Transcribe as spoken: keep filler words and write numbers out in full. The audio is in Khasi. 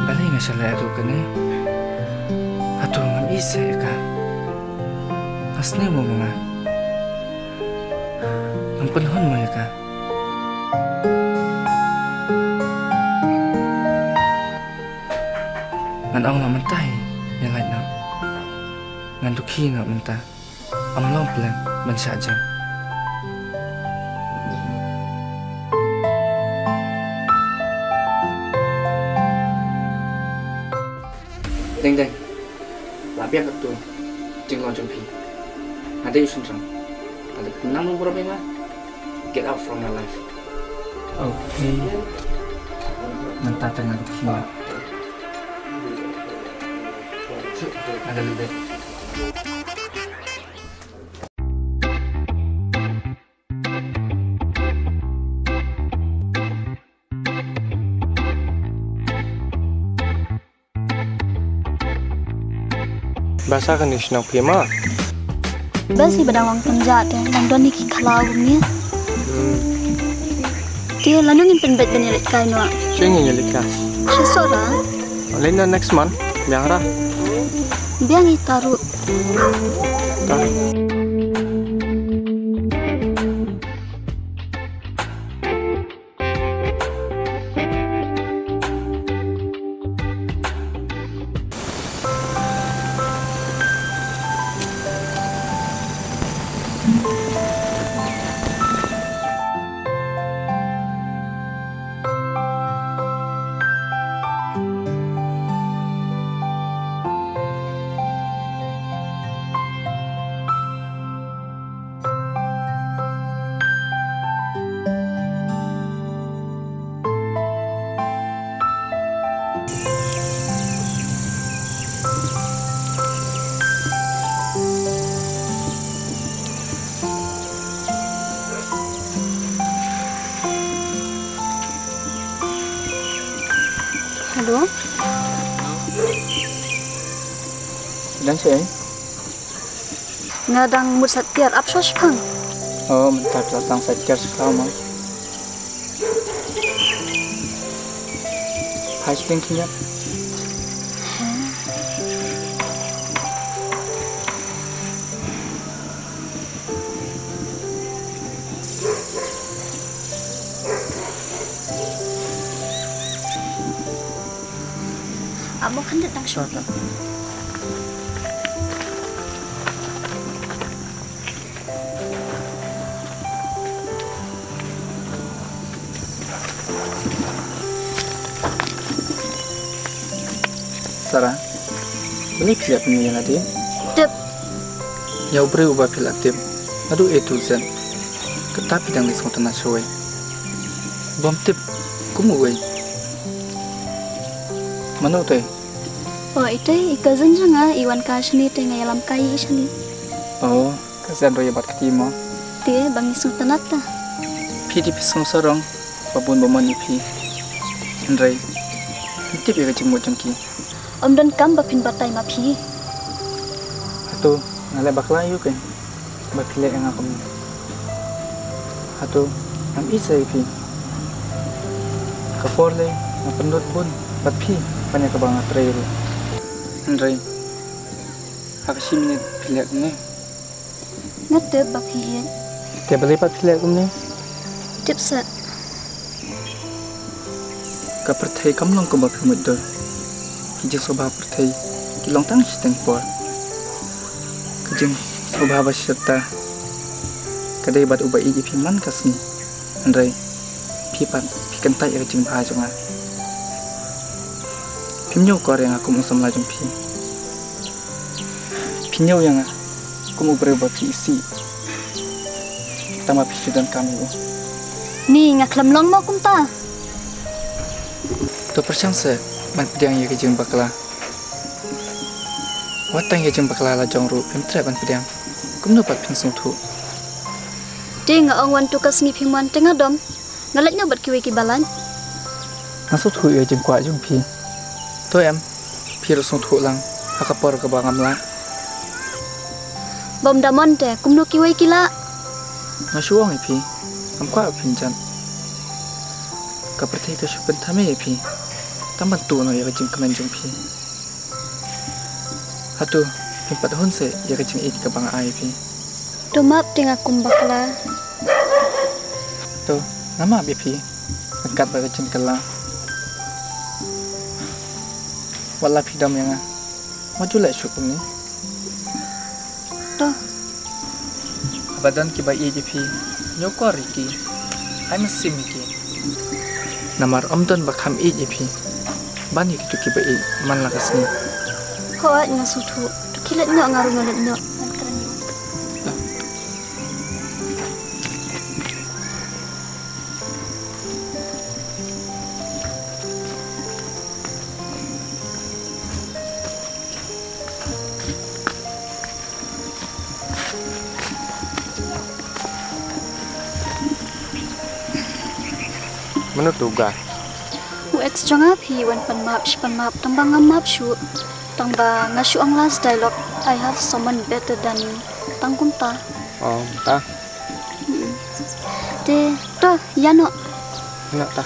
Balei nga shalai adu kane? Hato ngam ïeit seh ïa ka? Nga sniew mo ma nga? Ngam pynhun mo ïa ka? Ngan ong noh mynta hi, ïa lait noh. Ngan dukhi noh mynta. Ym long plan ban shah jem. Deng deng. La biang katto jinglong jong phi. Nga dei u shynrang. Lada phi nang burom ïa nga, get out from my life. Okay. Mynta te nga dukhi. Nga da lade. Ba sa kane shnong phi ma? Bas hi ba dang long pynjah te, dang don hi ki khlaw kumne. Hmm. Te lano ngin pynbeit ban ïaleit kai noh? Shu ngin ïaleit kai. Sha Sohra? Leit noh next month, biang ra. Biang hi taruh. Taruh. Hello. Dang seh? Nga dang mut sait tiar, ap shwa shipang. Oh, mynta phi la sdang sait tiar shipang mo. Phai sha ïing khyndiat. Amo khyndiat dang shu. Sara, balei phi leh kumne ïa lade? Tip. Ïa u briew uba phi la tip naduh A to Z, kata phi dang leit sngewtynnat shawei. Bym tip kum uwei. Mano te? O, ite i cousin jong nga, i wan kai shane te nga ïalam kai i shane. O, cousin ruh ïa bad kti mo. Te ba ngi sngewtynnat ta. Phi te phi sngew sarong ba bun ba mon ïa phi. Hynrei ym tip ïa ka jingmut jong ki. Ym don kam ba phin batai ma phi. Hato nga leh bakla ïa u keiñ ba phi leh ïa nga kumne? Hato ngam ïeit seh ïa phi? Ka por lei nga pynlut bun bad phi ban ïa kaba nga trei ruh. Hynrei ha ka shi minit phi leh kumne. Nga tip ba phi ïeit. Te balei pat phi leh kumne? Tip set. Ka pyrthei kam long kumba phi mutdur. Ki jingsngewbha pyrthei ki long tang shiteng por. Ka jingsngewbha ba shirta ka dei bad uba ïeit ïa phi man ka sngi. Hynrei Phi pat, phi kyntait ïa ka jingbha jong nga. Phim ñiewkor ïa nga kum u samla jong phi. Phi ñiew ïa nga kum u briew ba phi isih. Tang ba phi shu donkam ïa u. Ni, nga khlem long mo kumta. To pyrshang seh ban pdiang ïa ka jingbakla. Wat tang ïa ka jingbakla la jong ruh phim treh ban pdiang. Kumno pat phin sngewthuh? Te nga ong wan tu ka sngi phim wan te nga dom. Nga leit noh bad kiwei ki balang. Nga sngewthuh ïa ka jingkwah jong phi. To em, phi ruh sngewthuh lang ha ka por kaba ngam lah. Bym da mon te kumno kiwei ki lah? Nga shu ong ïa phi, ngam kwah ba phin jot. Ka pyrthei ka shu pynthame ïa phi tang ban tuh noh ïa ka jingkmen jong phi. Hato phin pat hun seh ïa ka jingïeit kaba nga ai ïa phi? To map te nga kum bakla. To, nga map ïa phi ryngkat bad ka jingkylla. Wat la phi dom ïa nga, wat ju leh shuh kumne. To. Haba don kiba ïeit ïa phi, ñiewkor ïa ki, ai mynsiem ïa ki. Namar ym don ba kham ïeit ïa phi ban ïa kito kiba ïeit man la ka sngi. Hooid, nga sngewthuh. To khie leit noh, nga ruh nga leit noh. Ngan kren ïa u. Mano tu ga? U ex jong nga phi, wan pan map, shi pan map, tang ba ngam map shuh. Tang ba nga shu ong last dialogue, "I have someone better than you." Tang kumta. Oh, ta. Mm. Te, to, ïa noh. Ïa noh ta.